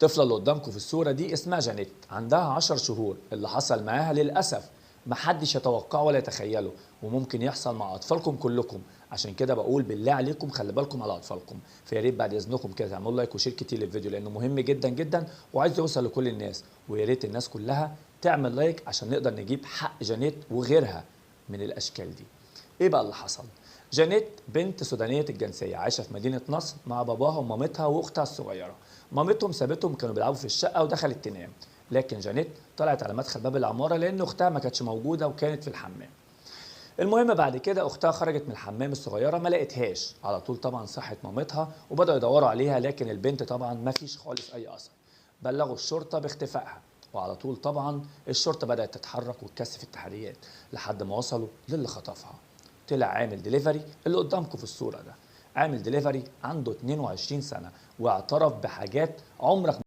الطفلة اللي قدامكم في الصورة دي اسمها جانيت، عندها 10 شهور. اللي حصل معاها للأسف محدش يتوقعه ولا يتخيله، وممكن يحصل مع أطفالكم كلكم. عشان كده بقول بالله عليكم خلي بالكم على أطفالكم. فيا ريت بعد إذنكم كده تعملوا like و share كتير للفيديو لأنه مهم جدا جدا وعايز يوصل لكل الناس، ويا ريت الناس كلها تعمل like عشان نقدر نجيب حق جانيت وغيرها من الأشكال دي. إيه بقى اللي حصل؟ جانيت بنت سودانية الجنسية عايشة في مدينة نصر مع باباها ومامتها وأختها الصغيرة. مامتهم سابتهم كانوا بيلعبوا في الشقة ودخلت تنام، لكن جانيت طلعت على مدخل باب العمارة لأن أختها ما كانتش موجودة وكانت في الحمام. المهم بعد كده أختها خرجت من الحمام الصغيرة ما لقيتهاش، على طول طبعا صحت مامتها وبدأوا يدوروا عليها، لكن البنت طبعا ما فيش خالص أي أثر. بلغوا الشرطة باختفائها، وعلى طول طبعا الشرطة بدأت تتحرك وتكثف التحريات لحد ما وصلوا للي خطفها. طلع عامل دليفري اللي قدامكم في الصورة ده، عامل دليفري عنده 22 سنة واعترف بحاجات عمرك